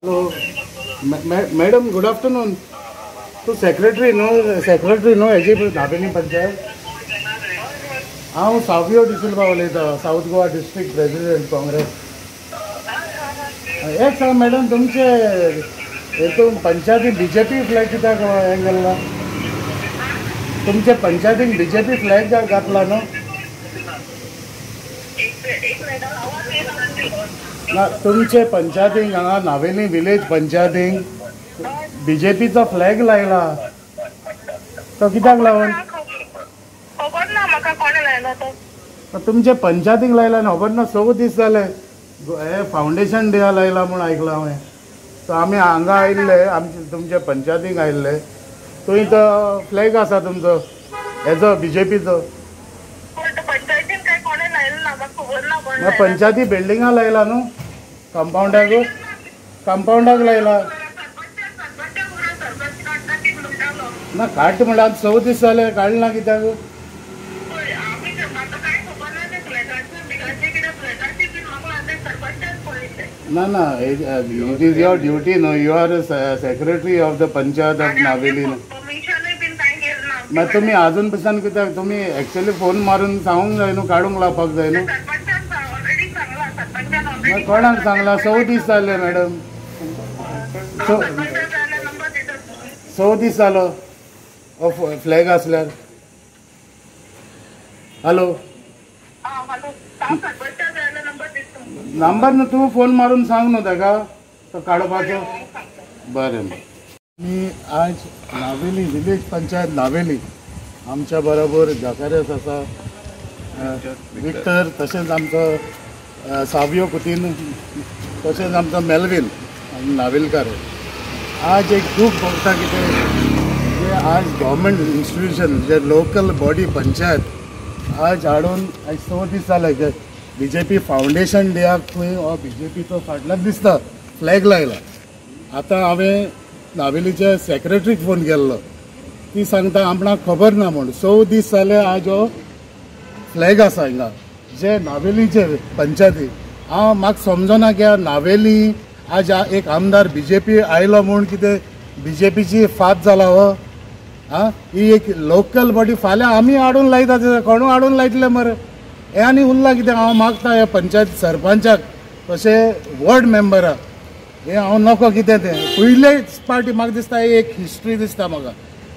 Hello madam, good afternoon. तूं secretary न्हू? Secretary न्हू हेजी नावेली पंचायत? हांव सावियो डिसिल्वा उलयतां, south Goa district president Congress. एक सांग मॅडम, तुमचे हेतून पंचायतीन बीजेपी फ्लॅग कित्याक हें केल्ला? तुमचे पंचायतीन बीजेपी फ्लॅग घातला न्हू? ना, तुमचे पंचायतीन हांगा नावेली विलेज पंचायतीन बीजेपीचो फ्लॅग लायला, तो कित्याक लावन? खबर ना म्हाका कोणे लायला तो. तुमचे पंचायतीक लायला न्हू? खबर ना? 6 दीस जाले, हे फावंडेशन डे लायला म्हूण आयकलां हांवें. सो आमी हांगा आयिल्ले, आमचे तुमच्या पंचायतीक आयिल्ले, थंय तो फ्लॅग आसा तुमचो हेजो बीजेपीचो. पंचायतीन काय कोणे लायलो ना, म्हाका खबर ना कोण. ना, पंचायती बिल्डिंगा लायला न्हू, कंपावंडाक कंपावंडाक लायला ना? काडटा म्हणल्यार 6 दीस जाले, काडला कित्याक? ना ना, it is your duty न्हू, you are secretary of the panchayat of Navelim. मागीर तुमी आजून पसून कित्याक? तुमी एक्चुअली फोन मारून सांगूंक जाय न्हू, काडूंक लावपाक जाय न्हू. कोणाक सांगला? 6 दीस जाले मॅडम, 6 दीस जालो हो फ्लॅग आसल्यार. हॅलो नंबर न्हू, तूं फोन मारून सांग न्हू ताका तो काडपाचो. बरें, मी आज नावेली विलेज पंचायत नावेली आमच्या बरोबर जाकारियस आसा, विक्टर, तशेंच आमचो सावियो कुतीन, तशेंच आमचो मेलवीन नावेलकार. आज एक दूख भोगता कितें जे आज गव्हर्मेंट इन्स्टिट्यूशन जे लोकल बॉडी पंचायत आज हाडून आज 6 दीस जाले बीजेपी फावंडेशन डेयाक थंय हो बीजेपीचो फाटल्यान दिसता फ्लॅग लायला. आतां हांवें नावेलीच्या सेक्रेटरीक फोन केल्लो, ती सांगता आपणाक खबर ना म्हूण. 6 दीस जाले आज हो फ्लॅग आसा हिंगा जे नावेलीचे पंचायती. हांव म्हाका समजना की नावेली आज एक आमदार बीजेपी आयलो म्हूण कितें बीजेपीची फात जाला हो? आं, ही एक लोकल बॉडी फाल्यां आमी हाडून लायता, कोणूय हाडून लायतले मरे. हें आनी उरलां कितें? हांव मागता ह्या पंचायत सरपंचाक तशें वॉर्ड मेंबराक, हें हांव नको कितें तें पयलेच पार्टी म्हाका दिसता एक हिस्ट्री दिसता म्हाका.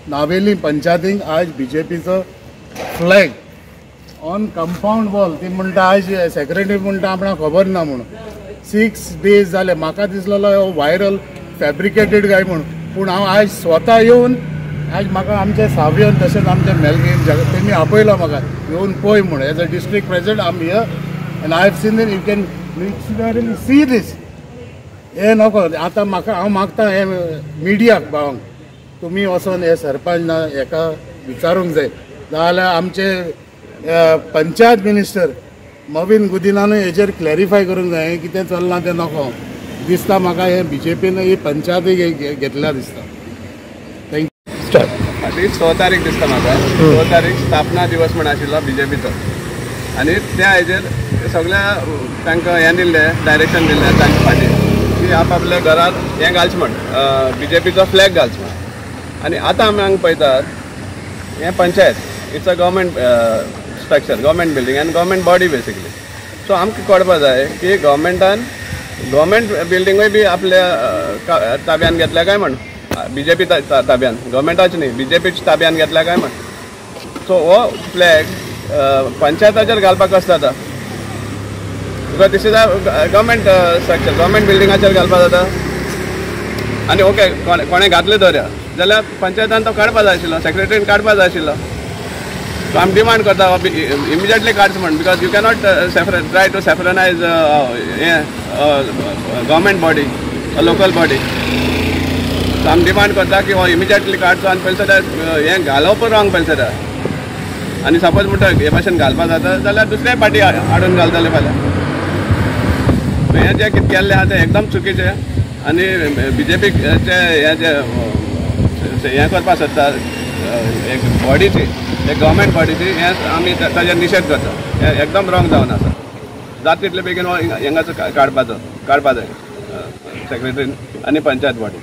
नावेली पंचायतीक आज बीजेपीचो फ्लॅग ऑन कंपावंड वॉल. ती म्हणटा आज सेक्रेटरी म्हणटा आपणाक खबर ना म्हूण. 6 डेज जाले, म्हाका दिसलेलो हो व्हायरल फॅब्रिकेटेड काय म्हूण, पूण हांव आज स्वता येवन आज म्हाका आमचे सावियोन तशेंच आमचे मेलवीन तेमी आपयलो म्हाका येवन पळय म्हूण. As a district president I am here and I have seen you can literally see this. हें नको आतां म्हाका, हांव मागता हें मिडियाक भावांक, तुमी वचोन हे सरपंच ना हेका विचारूंक जाय, नाजाल्यार आमचे पंचायत मिनिस्टर मवीन गुदिनानूय हेजेर क्लॅरिफाय करूंक जाय कितें चल्लां तें नको दिसता म्हाका. हें बीजेपीन ही पंचायती घेतल्या दिसता. Thank you. आनी 6 तारीख दिसता म्हाका, 6 तारीख स्थापना दिवस म्हण आशिल्लो बीजेपीचो, आनी त्या हेजेर सगळ्या तांकां हें दिल्लें, डायरेक्शन दिल्लें तांच्या फाटीं की आपआपल्या घरार हें घालचें म्हण, बीजेपीचो फ्लॅग घालचो म्हण. आनी आतां आमी हांगा पळयतात हें panchayat, it's a government structure, government building and government body basically. So आमकां कळपा जाय की गव्हर्मेंटान गव्हर्मेंट बिल्डिंगूय बी आपल्या ताब्यान घेतल्या काय म्हण, बीजेपी ताब्यान, गव्हर्मेंटाच न्ही, बीजेपीच्या ताब्यान घेतल्या काय म्हण. सो हो फ्लॅग पंचायताचेर घालपाक कसो जाता? Because this is a government structure, government बिल्डिंगाचेर घालपाक जाता. आनी ओके, कोणें घातलें दवरया जाल्यार पंचायतान तो काडपा जाय आशिल्लो, सेक्रेटरीन काडपा जाय आशिल्लो. सो आमी डिमांड करता इमिजिएटली काडचो म्हण, because you cannot try to saffronise हें government body, local body. So आमी डिमांड करता की हो इमिजिएटली काडचो आनी पयलीं सद्या हें घालप रॉंग पयलीं सद्या. आनी सपोज म्हणटा हे भाशेन घालपा जाता जाल्यार दुसऱ्या पार्टी हाडून घालतले फाल्यां. हें जें कितें केल्लें आहा तें एकदम चुकीचें, आनी बीजेपीचें हें जें हें करपाक सोदता एक बॉडीची, एक गव्हर्मेंट बॉडीची, हें आमी ताजेर निशेध करता. हें एकदम रॉंग जावन आसा. जाता तितले बेगीन हो हांगाचो काडपा जाय. सेक्रेटरीन आनी पंचायत बॉडी.